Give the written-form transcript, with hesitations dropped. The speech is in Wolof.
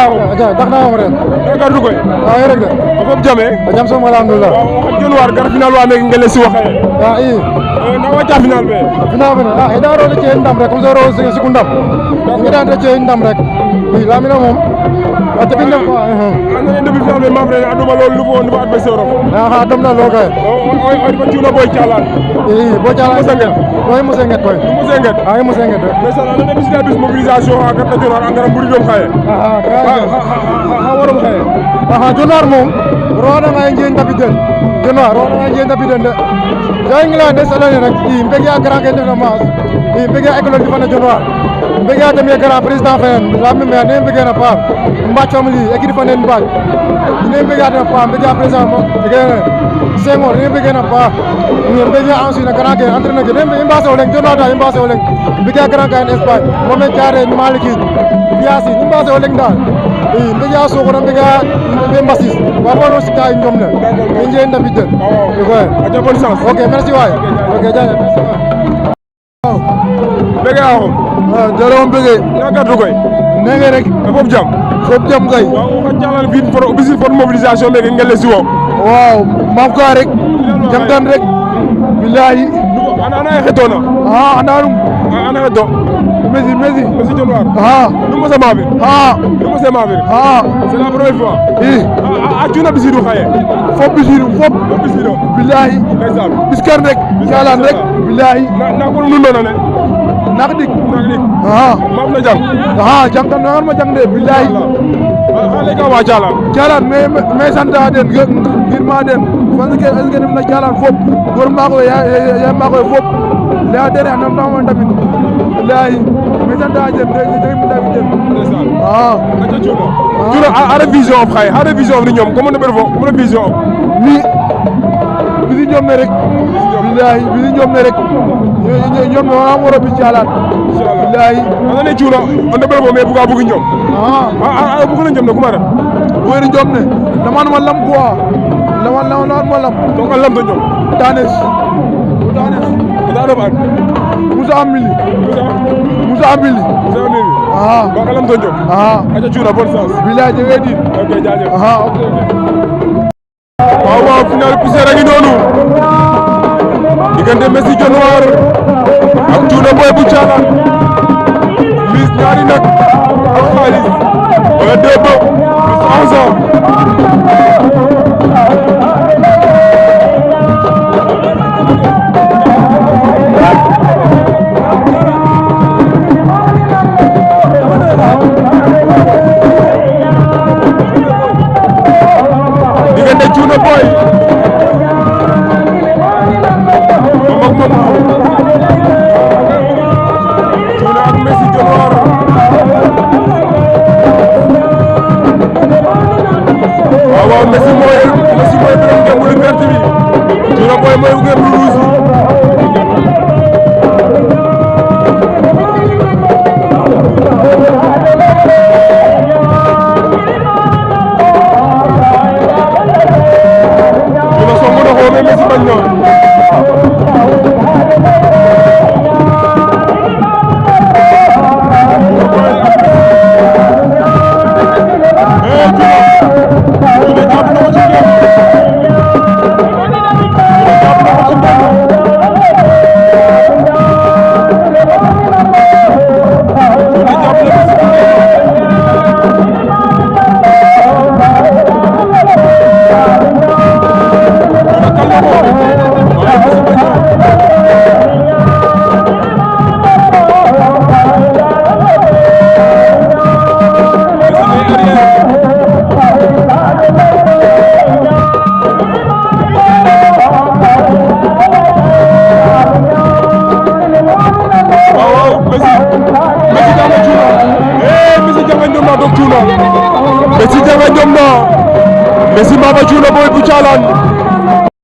Begao. Aja, dak na amre. Gardu koy. Ah, rek de. Ko jame. Jam so alhamdulillah. Waaw jon war gar final wa nek ngel ci waxe. Ah, i. Na wacha final be. Final be. Ah, ida ro ci ndam rek, ko ro ci ndam. Ngi dan ci ndam rek. Wi lamina mom. Ata bi ndam ko. Ana demi final be ma frère aduma lolou lu fo ndou adversaire. Ah, dam na lo kay. Oy ko ciuna boy chalan. Boy chalan sanget. Boy mo sanget koy. Mo sanget. Ah, mo sanget. Mais ça na demi final bis mobilisation ha kat jon war angara mburi dom xaye. Ha warum xaye. Ah, jonar mom. Rona ngay ngeen capitaine. Jonar rona ngay ngeen capitaine de. Jangla de salane nak ki mbega grand ngeen na mas. Ki mbega école di fana jonar. Mbega dem ya grand président fen la même ne mbega na pa. Mbachom li équipe fana mbaj. Ne mbega na pa mbega président mo. Senghor ne mbega na pa. Ne mbega ensuite na grand ngeen entraîneur de ne mbassé wolen jonar da mbassé wolen. Mbega grand ngeen Espagne. Mo me tiare maliki. Biasi ni mbassé wolen dal. Mbega so ko mbega mbassis. Wa ko ci kay ñom la. Ngi ndabi de. Aja bonne chance. OK, merci waay. OK, jaajëf. Begao. Ah, jalo mbege. Na gardu koy. Nenge rek. Fop jam. Fop jam kay. Waaw ko jalal vite pour bisil pour mobilisation be ngel ci wo. Waaw, mam ka rek. Jam tan rek. Billahi. Ana xetona. Ah, ananum. Ana xeto. Messi Jonwar. Ah. Nous sommes à Ah. Nous sommes à Ah. C'est la première fois. Eh. Tu n'as bisidu khaye. Fop bisidu, fop. Bisidu. Billahi. Ndeysaan. Biskar rek. Jalan rek. Billahi. Na ko nu nona ne. Nakdik. Ah. Mam na jang. Ah, jang tan ngar ma jang de billahi. Xale ka wa jalan. Jalan me santa den ngir ma den. Fan ke es dem na jalan fop. Gor ma ko ya ma ko fop. La dere anam na ma ndabin. Billahi. Me santa den de mu ndabin. Ndeysaan. Ah. Aja Juna. Juna ara vision of khaye. Ara vision of ni ñom comment ne fo. Comment vision. Ni bisi ñom ne rek. Billahi bisi ñom ne rek. Ñom no am wara bi jalan. Billahi. Ana ne Juna on de fo me buga bugi ñom. Ah bugu na ñom ne kuma def. Wéri ñom ne dama ma lam quoi. Dama ma lam. Donc lam to ñom. Danes. Danes ba. Musa Amili. Musa Amili. Ah. Ba lam to ñom. Ah. Aja Juna bonne chance. Billahi je wedi. OK jaajëf. Ah, OK. Waaw final poussière a ngi noonu diggante Messi Jonwar ak Juna Boy bu Thialan mis ñaari nag ak xaalis wala débo mis 11 ans diggante Juna Boy Juna ak Messi Jonwar waaw Messi mooy borom ngeen lu vert bi Juna Boy mooy ngeen lu rouge Juna songu na ko mais Messi bañ na Messi Janga Jomna Messi Mama Juna Boy bu Thialan